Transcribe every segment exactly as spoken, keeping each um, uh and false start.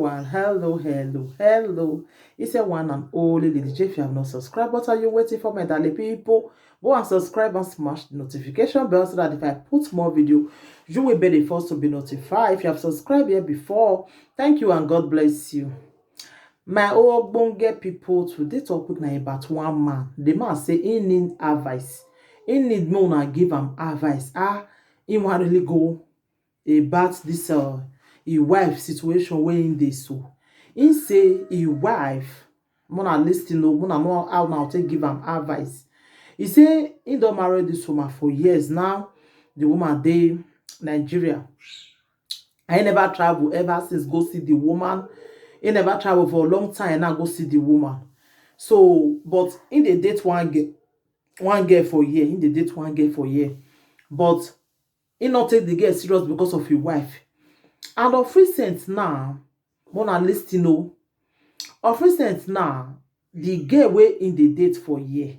And hello, hello, hello. It's your one and only Lady J. If you have not subscribed, what are you waiting for, my darling people? Go and subscribe and smash the notification bell so that if I put more video, you will be the first to be notified. If you have subscribed here before, thank you and God bless you. My ogbonge people, today topic na about one man. The man say he need advice. He need make una give am advice. Ah, he wan really go about this uh, his wife situation wey he dey so. He say his wife, mona listen o, mona know how na take give am advice. He say he don marry this woman for years now. The woman dey Nigeria. I never travel ever since go see the woman. He never travel for a long time now go see the woman. So, but he dey date one girl, one girl for year. He dey date one girl for year. But he not take the girl serious because of his wife. And of recent now, mona listen o. Of recent now, the girl wey he dey date for year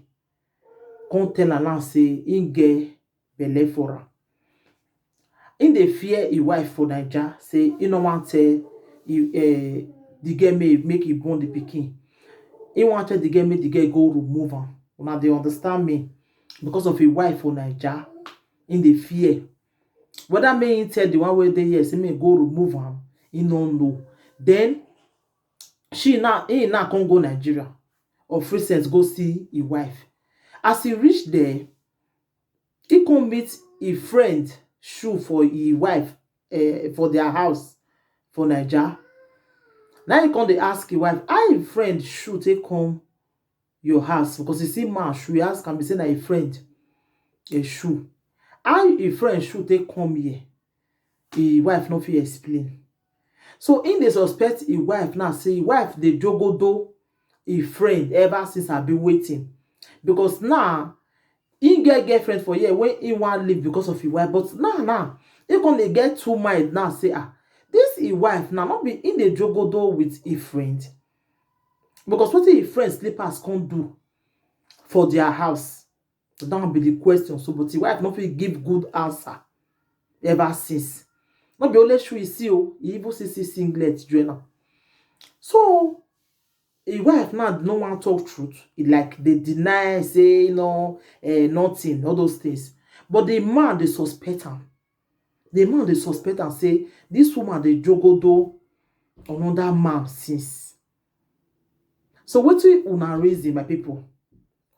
come tell am now say he get belle for am. He dey fear his wife for Naija, say he no wan tell he, eh, the girl make, make he born the pikin. He wan tell the girl make the girl go remove am. Una dey understand me? Because of his wife for Naija, he dey fear. Whether make he tell the one wey dey here say make he go remove am, he no know. Then she now, he now come go Nigeria of recent go see his wife. As he reach there, he come meet his friend Shu for his wife, eh, for their house for Naija. Now he come dey ask his wife, how his friend Shu take come your house? Because he see man Shu, he ask am, he say na his friend, eh, Shu. How his friend Shu take come here? His wife no fit explain. So he dey suspect his wife now, say his wife dey jogodo his friend ever since I be waiting. Because now, he get girlfriend for here wey he wan leave because of his wife. But now, now, he come dey get two mind now, say, ah, this his wife now, no be he dey jogodo with his friend. Because wetin his friend slippers come do for their house? That be the question. So, but his wife no fit give good answer ever since. No be only shoe he see o, he even see, see singlet join am. So, his wife now no wan talk truth. He like dey deny, say no, eh, nothing, all those things. But the man dey suspect am. The man dey suspect am say this woman dey jogodo another man since. So wetin una reason, my people?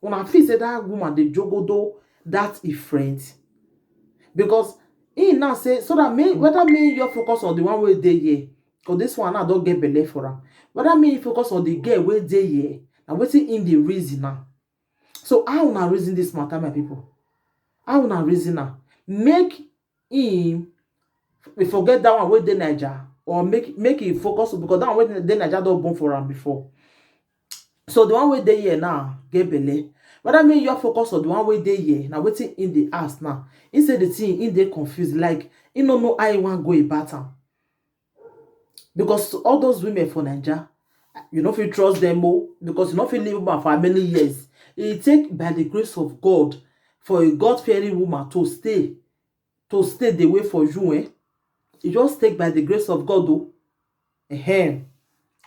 Una feel say that woman dey jogodo that his friend? Because he now say, so that me, whether me you focus on the one wey dey here, because this one now don get belle for am. Whether me you focus on the girl wey dey here, na wetin he dey reason now. So how una reason this matter, my people? How una reason am? Make him, we forget that one wey dey Naija, or make, make him focus, because that one wey dey Naija don born for am before. So the one wey dey here now get belle. Whether me you focus on the one wey dey here, na wetin he dey ask now. He say the thing, he dey confused, like he no know how he wan go about am. Because all those women for Naija, you no fit trust them o, because you no fit leave woman for how many years. E take by the grace of God for a God-fearing woman to stay, to stay the way for you, eh? E just take by the grace of God o. Ehem.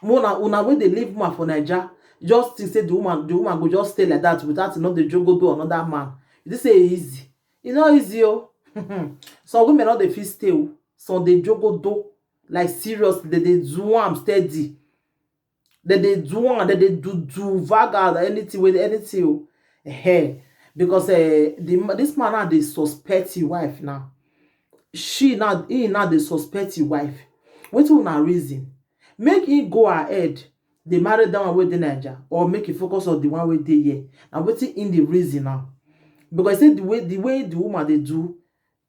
Una, una wey dey leave woman for Naija, just think say the woman, the woman go just stay like that without e no dey jogodo another man. You think say e easy? E no easy o. Some women no dey fit stay o. Some dey jogodo, like, serious. Dem dey do am steady. Dem dey do am, dem dey do, do vaga, anything with anything o. Ehem. Because, eh, the ma-, this man now dey suspect his wife now. She now, he now dey suspect his wife. Wetin una reason? Make he go ahead dey marry that one wey dey Naija, or make he focus on the one wey dey here? Na wetin he dey reason now? Because say the way, the way the woman dey do,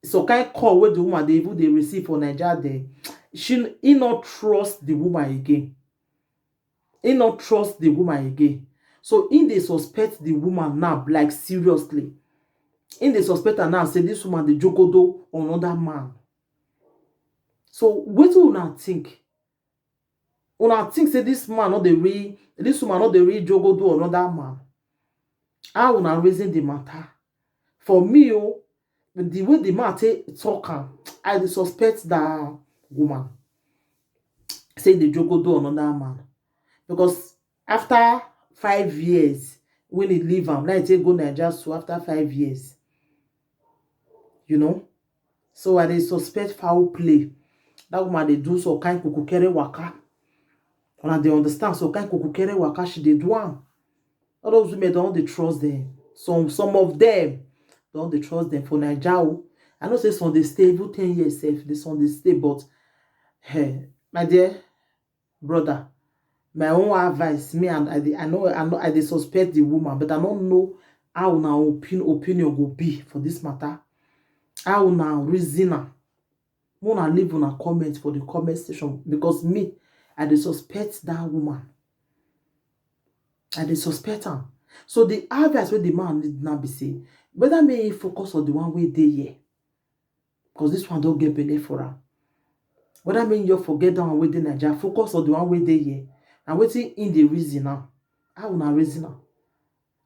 some kind call wey the woman dey even dey receive for Naija there, she, he no trust the woman again. He no trust the woman again. So he dey suspect the woman now, like, seriously. He dey suspect her now, say this woman dey jogodo another man. So wetin una think? Una think say this man no dey really, this woman no dey really jogodo another man? How una reason the matter? For me o, the way the man take talk am, I dey suspect that woman. say the jogo do another man, because after five years when he leave am, like say go Naija, so after five years, you know, so I dey suspect foul play. That woman dey do some kind kukukere waka, and I dey understand some kind kukukere waka she dey do am. All those women don dey trust them. Some some of them don dey trust them for Naija o. I know say some dey stay even ten years sef, dey some dey stay, but hey, my dear brother, my own advice, me and I dey I know I know I dey suspect the woman, but I don't know how una opinion opinion go be for this matter. How una reason am? Una leave una comment for the comment section, because me, I dey suspect that woman. I dey suspect am. So the advice wey the man need now be say, whether make he focus on the one wey dey here, because this one don get belle for am. Whether make you forget that one wey dey Naija, focus on the one wey dey here. Na wetin he dey reason now. How una reason am?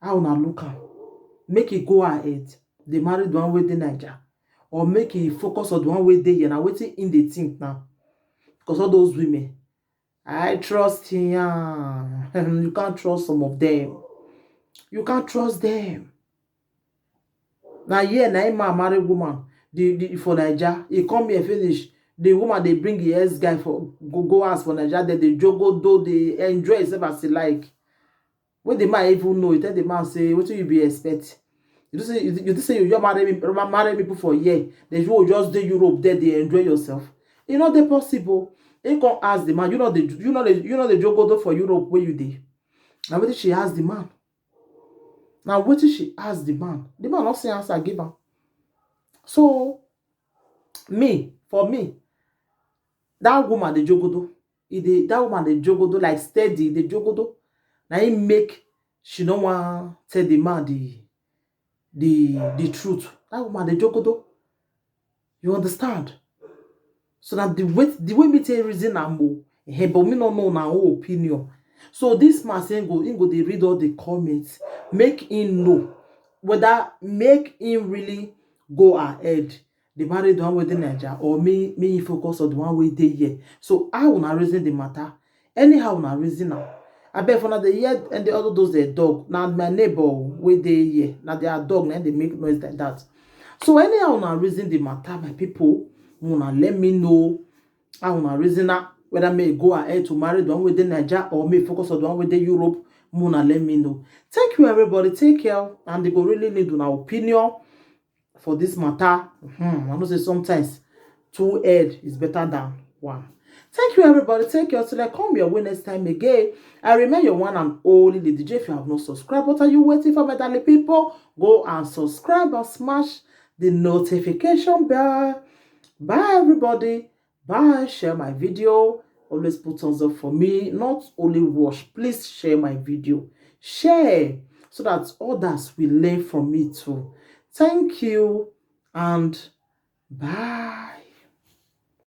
How una look am? Make e go ahead, dey marry the one wey dey Naija, or make e focus on the one wey dey here? Na wetin he dey think now? Because all those women, I trust him. You can't trust some of them. You can't trust them. Na here na him man marry woman, the, the for Naija. He come here finish, the woman dey bring the ex guy for go go house for Naija. Then they jogo do, they enjoy himself as he like. When the man even know, he tell the man say, "Wetin you be expect? You think say you, you think say you just marry me, ma- marry me put for here, then you go just dey Europe there, dey enjoy yourself." E no dey possible. He come ask the man, "You know the you know the you know the jogodo for Europe where you dey?" Na wetin she ask the man. Na wetin she ask the man. The man no say answer give am. So me, for me, that woman dey jogodo. E dey that woman dey jogodo like steady, dey jogodo. Na him make she no wan tell the man the the the truth. That woman dey jogodo. You understand? So that the way the way me take reason am o, eh, but me no know na own opinion. So this man say him go him go dey read all the comments, make him know whether make him really go ahead, the married one wey dey Naija, or me me he focus on the one wey dey here. So how una reason the matter? Anyhow una reason am. Abeg, for una dey hear and the other those dey dog, na my neighbor wey dey here, na their dog na dey make noise like that. So anyhow una reason the matter, my people, una let me know how una reason am, whether me go ahead to marry the one wey dey Naija or me focus on the one wey dey Europe. Una let me know. Thank you, everybody. Take care, and they go really need una opinion for this matter. Hmm, I know say sometimes two head is better than one. Thank you, everybody. Take care till I come your way next time again. I remain your one and only Lady J. If you have not subscribed, what are you waiting for, my darling people? Go and subscribe and smash the notification bell. Bye, everybody. Bye. Share my video. Always put thumbs up for me. Not only watch, please share my video. Share so that others will learn from me too. Thank you and bye.